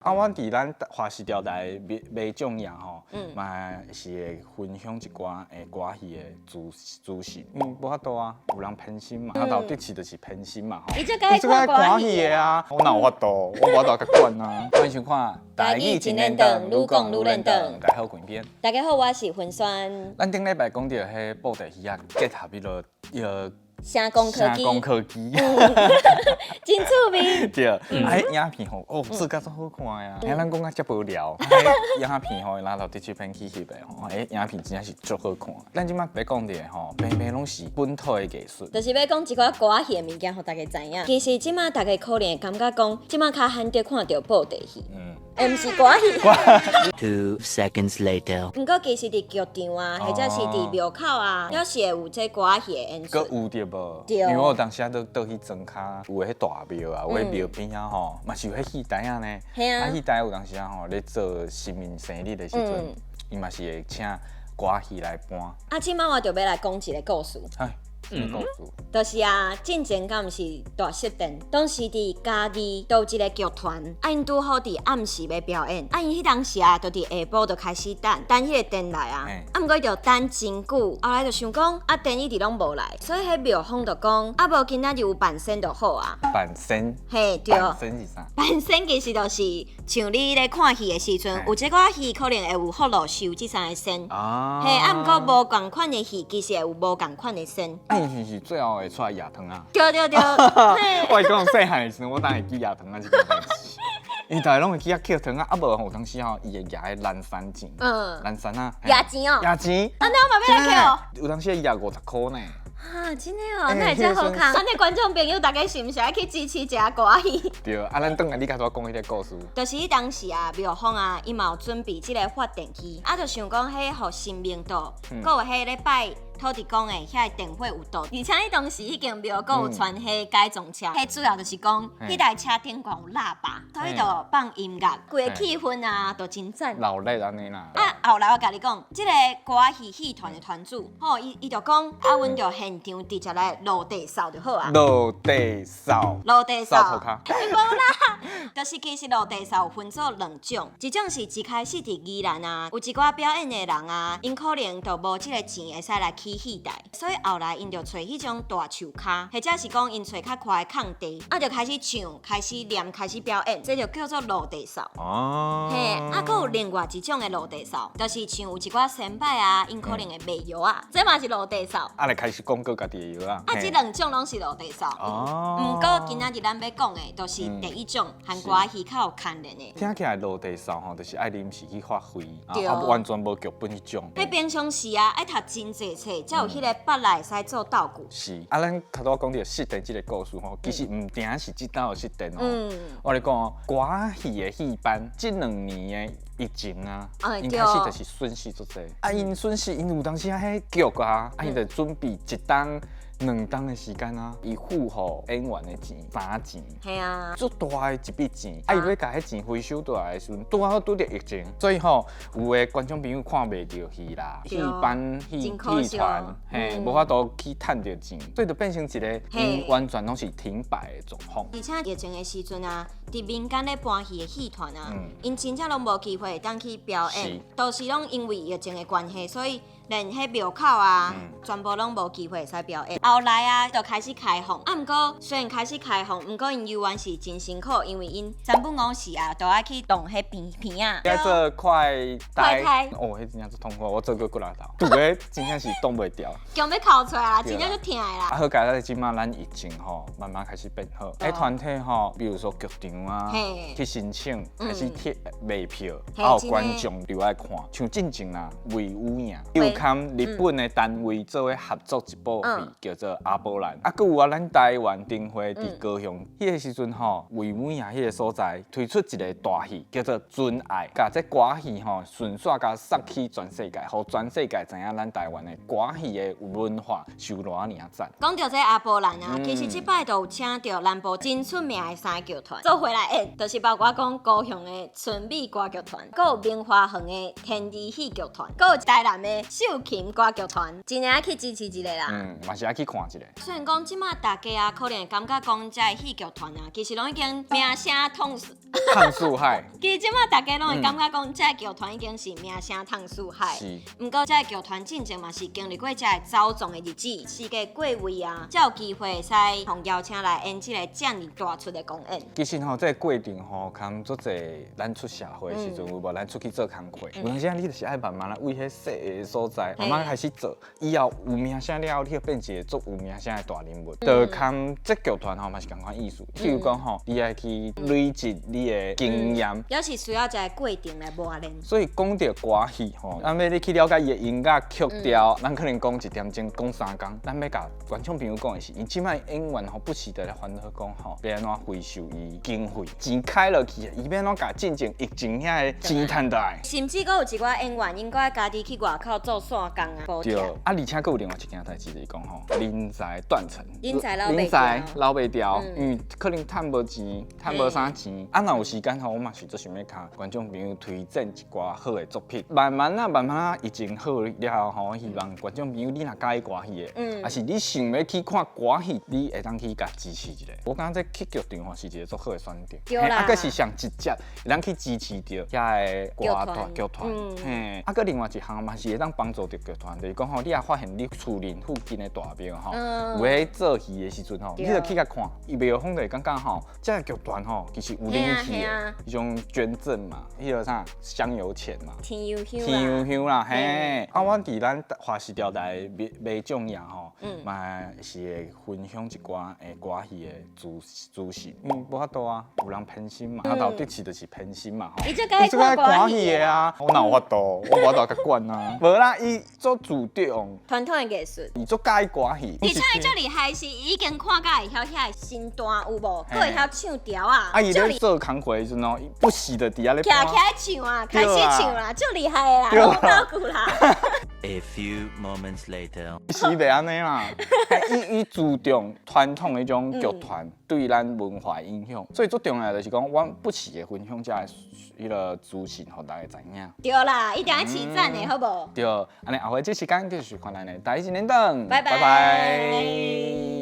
啊，阮佇咱華視調台民民眾也吼，嘛是會分享一寡歌戲的資訊，因為無法度啊，有人偏心嘛，啊，頭得市就是偏心嘛吼。伊足佮意看歌戲的啊，我哪有法度？我無法度共管啊。歡迎收看《台語真輪轉，愈講愈輪轉》。大家好，滾邊。大家好，我是雲萱。咱頂禮拜講著彼布袋戲啊，結合彼個彼個。聲光科技，聲光科技，真趣味。對，啊，彼影片吼，哦，做甲足好看呀。聽咱講甲遮無聊，彼影片吼，拿到第七片去翕的吼，彼影片真正是足好看。咱這擺欲講著的吼，平平攏是本土的藝術，就是欲講一寡歌仔戲的物件，予大家知影。其實這擺大家可能會感覺講，這擺較罕得看著布袋戲，毋是歌戲。 2 seconds later。毋過其實佇劇場啊，或者是佇廟口啊，猶是會有這歌仔戲的演出。閣有對無？因為我有當時啊，倒去莊跤，有彼大廟啊，有彼廟邊仔吼，嘛是有彼戲台仔呢。啊，戲台有當時啊吼，咧做神明生日的時陣，伊嘛是會請歌戲來搬。啊，這擺我就欲來講一個故事。啥故事？就是啊，進前敢毋是大釋電，當時佇嘉義都有一個劇團，啊，𪜶拄好佇暗時欲表演，啊，𪜶彼當時啊，就佇下晡就開始等，等彼個電來啊，啊，毋過就等真久，後來就想講，啊，電一直攏無來，所以彼廟方就講，啊，無今仔日有扮仙就好啊。扮仙？嘿，對。扮仙是啥？扮仙其實就是像你咧看戲的時陣，有這寡戲可能會有福祿壽這三個仙，嘿，啊，毋過無仝款的戲，其實會有無仝款的仙。啊，伊是毋是最後會出來蜈糖仔？對對對。我會講細漢的時陣，我當會記蜈糖仔這件代誌。因為逐家攏會記得抾糖仔，啊無吼，有當時吼，伊會舉彼藍山錢，藍山啊，蜈錢哦，蜈錢。按呢我嘛欲來抾哦。有當時會蜈50箍呢。啊，真的哦，那會遮好康。咱的觀眾朋友，大家是毋是愛去支持一下歌戲？對，啊，咱轉來你較拄仔講彼個故事。就是彼當時啊，廟方啊，伊嘛有準備這個發電機，啊，就想講彼予神明到，閣有彼咧拜土地公的遐個電火有到，而且彼當時彼間廟閣有傳彼改裝車，彼主要就是講，彼台車頂懸有喇叭，所以就放音樂，規個氣氛啊，都真讚。鬧熱按呢啦。啊，後來我共你講，這個歌仔戲戲團的團主，吼，伊就講，啊，阮就現場直接來落地掃就好啊。落地掃。落地掃。掃塗跤。無啦，就是其實落地掃有分做兩種，一種是一開始佇宜蘭啊，有一寡表演的人啊，𪜶可能就無這個錢會使來起戲台，所以後來𪜶就揣彼種大樹跤，或者是講𪜶揣較寬的空地，啊，就開始唱、開始念、開始表演，這就叫做落地掃。嘿，啊，閣有另外一種的落地掃，就是像有一寡先輩啊，𪜶可能會賣藥仔，這嘛是落地掃。啊，來開始廣告家己的藥仔。啊，這兩種攏是落地掃。毋過今仔日咱欲講的，就是第一種，和歌仔戲較有牽連的。聽起來落地掃吼，就是愛臨時去發揮，啊，完全無劇本彼種。彼平常時啊，愛讀真濟冊，才有彼個筆力會使做道具。是，啊，咱頭拄仔講著釋電這個故事吼，其實毋定是這兜的釋電哦。我咧講歌仔戲的戲班，這兩年的疫情啊，𪜶開始就是損失足濟。啊，𪜶損失，𪜶有當時啊，彼劇啊，啊，𪜶就準備一冬、兩冬的時間啊，伊付予演員的錢、三錢，足大的一筆錢。啊，伊欲共彼錢回收倒來的時陣，拄好拄著疫情，所以吼，有的觀眾朋友看袂著戲啦，戲班、戲戲團，嘿，無法度去趁著錢，所以就變成一個𪜶完全攏是停擺的狀況。而且疫情的時陣啊，佇民間咧搬戲的戲團啊，𪜶真正攏無機會當去表演，都是攏因為疫情的關係，所以連彼廟口啊，全部攏無機會會使表演。後來啊，就開始開放。啊，毋過雖然開始開放，毋過𪜶猶原是真辛苦，因為𪜶三不五時啊，都愛去動彼棚棚仔。愛做快快篩。哦，彼真正足痛苦，我做過幾若頭，蹛咧真正是擋袂牢。強欲哭出來啦，真正足疼的啦。啊，好佳哉，這馬咱疫情吼，慢慢開始變好。彼團體吼，比如說劇場啊，去申請開始貼賣票，啊，有觀眾就愛看。像進前啦，衛武營有佮日本的單位做伙合作一部戲，叫做《阿波蘭》。啊，閣有啊，咱台灣燈會佇高雄彼個時陣吼，衛武營彼個所在推出一個大戲，叫做《純愛》，共這歌戲吼順紲共送去全世界，予全世界知影咱台灣的歌戲的文化受偌爾讚。講著這阿波蘭啊，其實這擺就有請著南部真出名的三個劇團做伙來演，就是包括講高雄的春美歌劇團，閣有明華園的天地戲劇團，閣有台南的秀琴歌劇團，真正愛去支持一下啦。嗯，嘛是愛去看一下。雖然講這馬大家啊，可能會感覺講這個戲劇團啊，其實攏已經名聲通嘆四海。其實這馬大家攏會感覺講，這个劇團已經是名聲嘆四海。毋過這个劇團進前嘛是經歷過這个走撞的日子，時間過位啊，才有機會會使予邀請來演這个遮爾大出的公演。其實吼，這个過程吼，含足濟咱出社會的時陣有無？咱出去做工課，有當時啊，你就是愛慢慢來為彼細个所在，慢慢開始做，以後有名聲了後，你就變一個足有名聲的大人物。就含這劇團吼嘛是仝款意思。譬如講吼，你愛去累積你的經驗，猶是需要一個過程來磨練。所以講著歌戲吼，咱欲你去了解伊的音樂曲調，咱可能講一點鐘講3工。咱欲共觀眾朋友講的是，𪜶這擺演員吼不時的咧煩惱講吼，欲按怎回收伊經費，錢開落去，伊欲按怎共進前疫情遐个錢趁倒來。甚至閣有一寡演員，𪜶閣愛家己去外口做線工啊，補貼。對，啊，而且閣有另外一件代誌就是講吼，人才斷層，人才留袂人才留袂牢，因為可能趁無錢，趁無啥錢。啊，若有時間吼，我嘛是足想欲共觀眾朋友推薦一寡好的作品。慢慢啊，慢慢啊，疫情好了後吼，希望觀眾朋友你若佮意歌戲的，抑是你想欲去看歌戲，你會當去共支持一下。我感覺這去劇場吼是一個足好的選擇。對啦。啊，閣是上直接，會當去支持著遐个歌團劇團。嘿，啊，閣另外一項嘛是會當幫助著劇團，就是講吼，你若發現你厝鄰附近的大廟吼，有咧做戲的時陣吼，你就去共看，伊廟方就會感覺吼，這个劇團吼其實有人氣的，彼種捐贈嘛，彼個啥香油錢嘛，天油香天油香啦，嘿，啊，阮佇咱華視調台麥眾爺吼，嘛是會分享一寡歌戲的資訊，因為無法度啊，有人偏心嘛，啊，頭得市就是偏心嘛，吼，伊就佮意看歌戲的啊，我哪有法度，我無法度共管啊，無啦，伊足注重傳統的藝術，伊足佮意歌戲，而且伊足厲害是，伊已經看甲會曉遐个身段有無，閣會曉唱調啊。啊，伊咧做工課的時陣哦，不時的佇遐咧。徛起來唱啊，開始唱啦，足厲害的啦，攏老久啦。 A few moments later，是袂按呢啦，伊注重傳統彼種劇團對咱文化影響，所以足重要就是講，阮不時會分享這个彼个資訊，予大家知影。對啦，一定愛起讚的好無？對，按呢後回這時間繼續看咱的台語一連登，拜拜。拜拜。